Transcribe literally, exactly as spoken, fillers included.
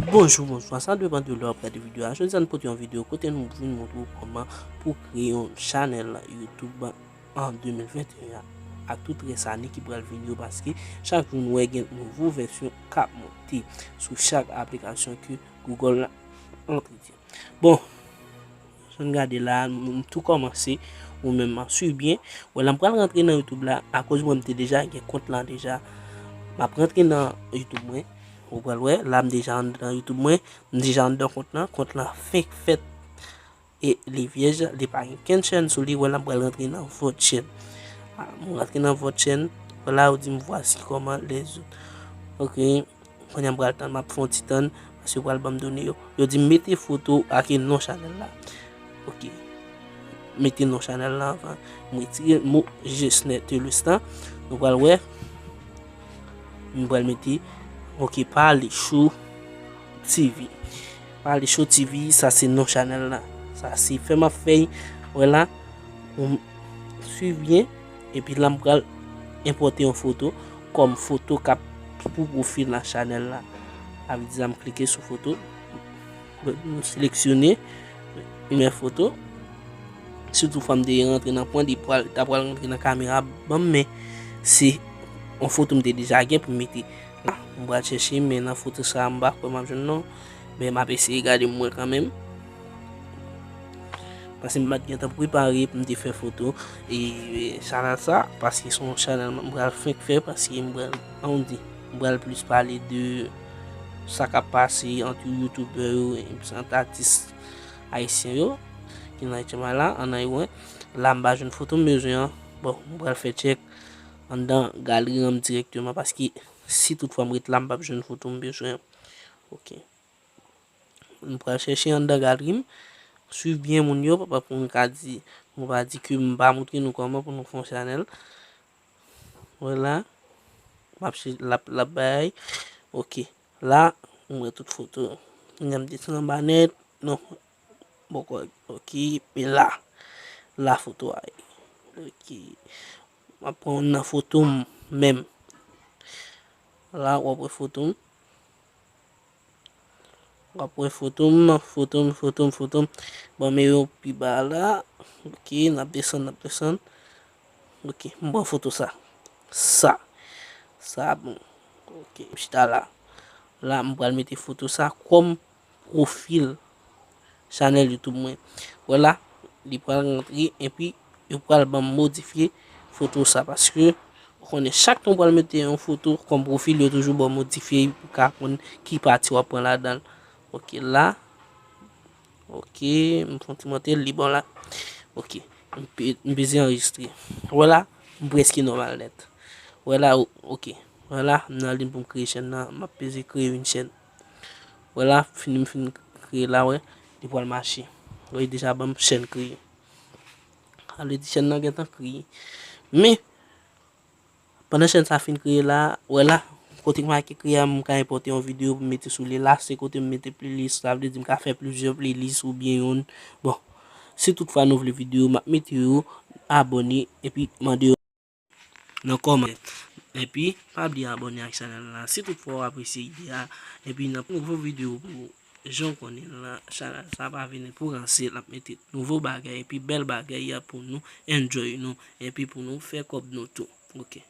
Bonjou, bonswa, sa depann de lè w ap gade videyo a. Jodi a, nou pote yon videyo kote nou vin montre w kòman pou w kreye yon chanèl YouTube an de mil venteyen an, ak tout rès ane ki pral vini yo, paske chak jou nou wè gen nouvo vèsyon k ap monte sou chak aplikasyon ke Google la antretyen. Bon, jan n gade la, m tou kòmanse, ou menm, swiv byen. Wè, la m pral rantre nan YouTube la, akoz mwen, m te deja gen kont lan deja. M ap rantre nan YouTube mwen, ou pral wè, la m deja anndan YouTube mwen, m deja anndan kont lan, kont lan fenk fèt e li vyèj, li pa gen kenn chèn sou li, wè, la m pral rantre nan vòt chèn. Ah, m rantre nan vòt chèn, wè, la yo di m voici comment les autres. Ok, kounye a m pral tann, m ap fè yon ti tann, paske yo pral ban m done yo. Yo di m mete foto ak non chanèl la. Ok. Mete non chanèl la anvan. M retire mo Jesner Telustan. Nou pral wè. M pral mete, ok, Pale Show T V. Pale Show T V, sa se non chanèl la. Sa se fè m ap fè, wè la, ou swiv byen, epi la m pral enpòte yon foto kòm foto k ap pou pwofil nan chanèl la. Sa vle di sa m klike sou foto, m seleksyone, men foto. Si toutfwa m te rantre nan pwen, li pral, ta pral rantre nan kamera, ban m, men se yon foto m te deja gen pou m mete. La, m pral chèche, men nan foto sa a, m pa kwè m ap jwenn non. Men m ap eseye gade m wè kanmenm. Paske m pa t gentan prepare pou m te fè foto. E chanèl sa, paske se yon chanèl m pral fenk fè, paske m pral, an di, m pral plis pale de sa k ap pase ant youtubè yo, ant atis ayisyen yo, ki nan H M I la, an nan yo, la m pa jwenn foto m bezwen an. Bon, m pral fè tchèk anndan galri an m dirèkteman, paske si toutfwa m ret la, m p ap jwenn foto m bezwen an. Ok. M pral chèche anndan galri m. Swiv byen moun yo, papa, pou m ka di, pou m pa di ke m pa montre nou kòman pou nou fè yon chanèl. Wè la. M ap chè-, l ap, l ap bay. Ok. La, m wè tout foto. Kounye a m desann anba nèt. Non. Bòkò. Ok. E la. La foto a ye. Ok. M ap pran youn nan foto m menm. La, w ap wè foto m. W ap wè foto m, foto m, foto m, foto m. Bon, men yo pi ba la. Ok, n ap desann, n ap desann. Ok, m pran foto sa. Sa. Sa bon. Ok, m chita la. La, m pral mete foto sa kòm pwofil chanèl YouTube mwen. Wè la, li pral rantre, epi yo pral ban m modifye foto sa, paske ou konnen chak tan w pral mete yon foto kòm pwofil, yo toujou ba w modifye pou w ka konn ki pati w ap pran ladan l. Ok, la. Ok, m fè yon ti monte, li bon la. Ok, m pe-, m peze anrejistre. Wè la, m prèske nòmal nèt. Wè la, o-, ok. Wè la, m nan liy pou m kreye chèn nan, m ap peze kreye yon chèn. Wè la, fini m fin kreye la, wè, li pral mache. Wè, li deja ban m chèn kreye. Sa vle di chèn nan gentan kreye. Men, pandan chèn sa fin kreye la, wè la, kote k make kreye a, m ka enpòte yon videyo pou m mete sou li la. Se kote m mete playlist, sa vle di m ka fè plizyè playlist oubyen youn. Bon, si toutfwa nou vle videyo, m ap mete yo, abòne, epi mande yo nan kòmantè. Epi, pa bliye abòne ak chanèl la si toutfwa w apresye ide a. Epi, nan nouvo videyo pou jan w konnen l la, chanèl sa pa vini pou ranse, l ap mete nouvo bagay, epi bèl bagay a pou nou enjoy nou, epi pou nou fè kòb nou tou. Ok.